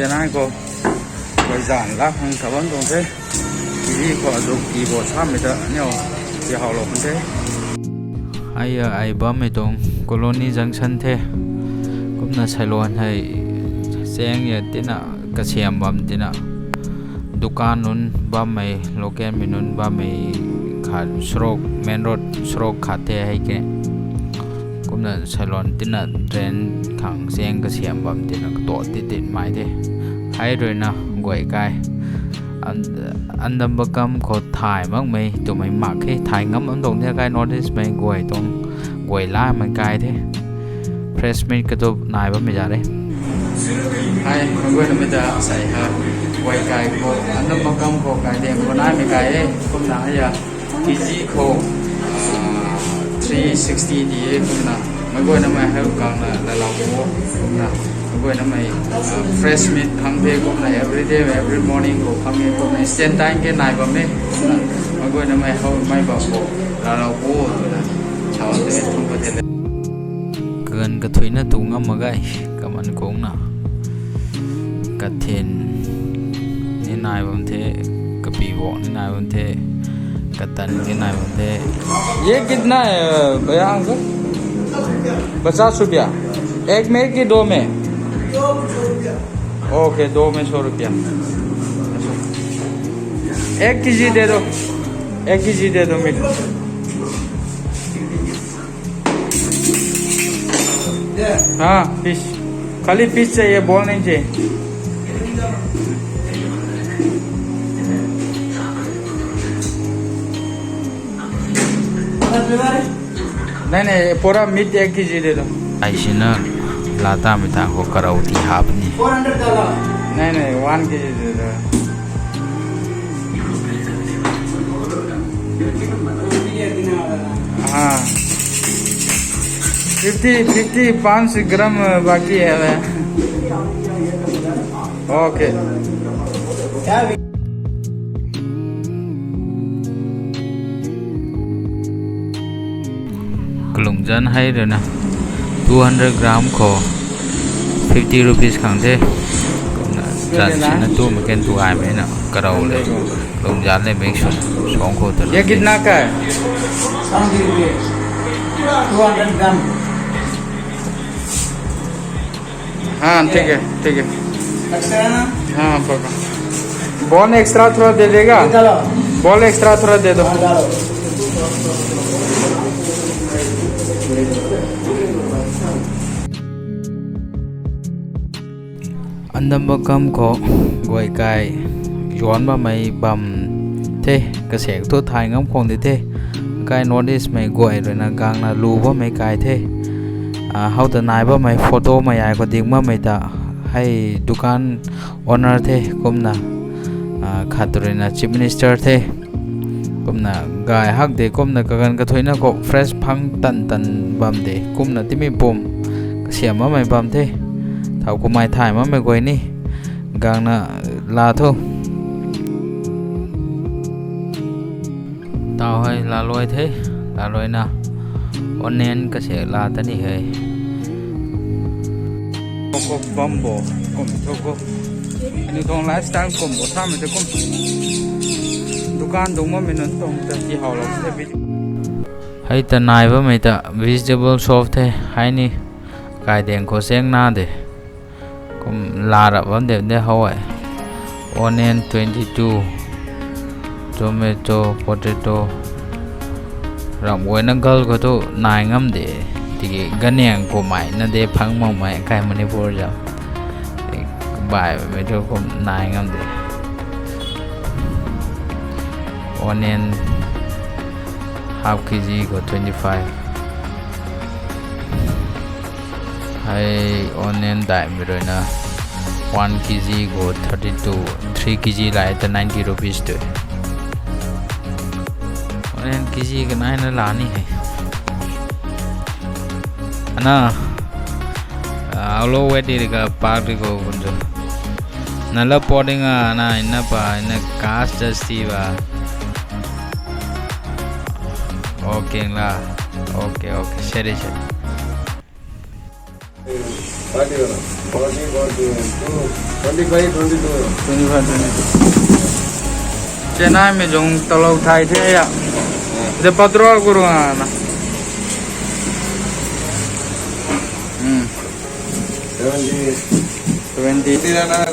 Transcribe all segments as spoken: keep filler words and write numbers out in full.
Chennai khou, guay zanc laa khang kabam tuang the. Kg khou azuk ki bo samei ta niw, ki howlou kan the. Ai, ai bammei tuang Colony Junction the. Kumna sailuan hei, chaeng e tina, kasiam bam tina. Dukan nunc bammei, local mei nunc bammei khat, main road sorok khat the hei ke. Kumna sailuan tina train khang chaeng kasiam bam tina katuat ti tin mai the. Hei ruina guay kai. An-, Adambakkam khou thay makmei twmei mak khe, thay ngam bam tuang the kai North East mei guay tuang, guay lamei kai the. Fresh meat katup nai bammei za re. Hei, meic guayna mei ta sei ha, guay kai khou, Adambakkam khou kai ding khou naimei kai e, kumna hei a, kg khou, ah, three sixty di e kumna. Meic guayna mei hei kangna laalou o kumna. Meic guayna mei, ah, fresh meat khang the kumna every day, every morning khou khang e kumna. Instant time ke nai bam e kumna. Meic guayna mei howmei bam khou laalou o kumna. Chau te thum ko the. Kaganv kathuina tu ngam mak ge, kaman kungna. Kathin ni nai bam the, kapi bo ni nai bam the, katan ni nai bam the. ये कितना है, भैया, अंकल? पचास रुपया। एक में कि दो में? ओके, दो में सौ रुपया। एक केजी दे दो, एक केजी दे दो मीट। हाँ, पीस, खाली पीस चाहिए, बोल नहीं चाहिए। नहीं, नहीं, पूरा मीट एक केजी दे दो। Ai sina laa tamei tang khou karou ti hap ni. नहीं, नहीं, वन केजी दे दो। हाँ, फिफ्टी, फिफ्टी पाँच ग्राम बाकी है। Okay. Kalungzan hei ruina two hundred gram khou fifty rupees khang the. Kumna zan sina tu mak ken tu gaymei na karou le. Kalungzan le mix sw, song khou ta. ये कितना का है? Two hundred gram. हाँ, ठीक है, ठीक है। अच्छा है ना? हाँ, पक्का। बोन एक्स्ट्रा थोड़ा दे देगा? निकालो। बोन एक्स्ट्रा थोड़ा दे दो। हाँ, डालो। Adambakkam khou guay kai zuanc bammei bam the, kasek thu thay ngam khang di the. Kai North East mei guay ruina gangna lu bammei kai the. Ah, how ta nai bammei photo mei ai khou ding bammei ta hei dukan owner the kumna, ah, khat ruina Chief Minister the. Kumna gay hak de kumna kaganv kathuina khou fresh phang tan tan bam de kumna timi pum kasiam mamei bam the. Thau kumei thay mamei guay ni gangna la tho. Tau hei laalui the, laaluina onion kasek la ta ni hei. Kok bam bo, kum tho ko. Ani tuang lifestyle kum bo samei te kum. Dukan dungc bammei nunc tuang ta ti howlou the video. Hei ta nai bammei ta vegetable shop the, hei ni kai deng khou seng na de. Kum la rap bam de de how e. Onion twenty two, tomato, potato. Ramh guayna gal khou thu nai ngam de. Tiki ganang kumei na de phang makmei kai Manipur zam. Baihmei thu kum nai ngam de. Onion half kg khou twenty five. Hei onion daihmei ruina one kg khou thirty two, three kg lai ta ninety rupees tu. Onion kg kanaina la ni hei. Ana, ah, alo wet di ka park di ko kunjo. Nala potting a na ina pa ina cast just ti ba. Okay la. Okay, okay. Seri, seri. Forty, forty, forty-two, twenty-five, twenty-two. Twenty-five, twenty-two. Chennai mei zung talou thai the ya. Hmm. The patrol guru na. Hmm. Seventy. Twenty. Twenty na na.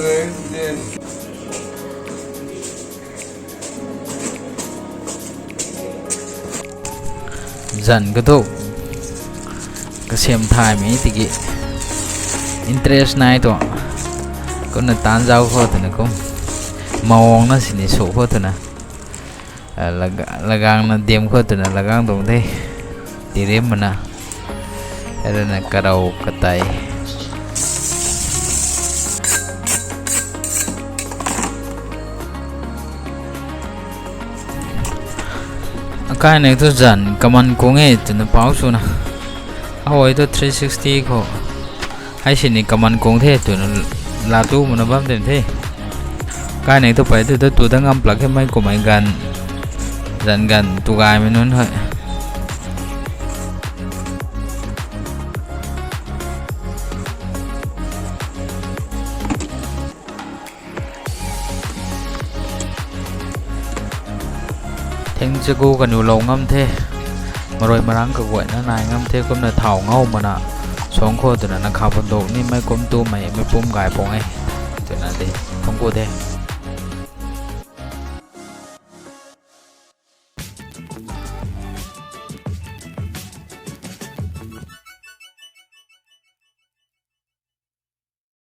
Zan kathu kasiam thaymei tiki interest nai tu, kumna taanc zauc khou twna kum, maongna sini sw khou twna, lagang na dim khou twna lagang tuang the, tirim mana. Rana karou katei. Akai nei thu zan kaman kung e twna pau swna, ahuay thu three sixty khou hei sini kaman kung the twna laa tu mana bam dem the. Kai nei thu pei thu tu da ngam plak khe mei kummei ganv, zan ganv tu gaymei nunc hei. Thing chagu kaniw lou ngam the, marui marang kaguayna nai ngam the, kumna thau ngau mana, suang khou twna na kha panduk nimei kum tumei mei pum gay pung e, twna de, thungc ku the.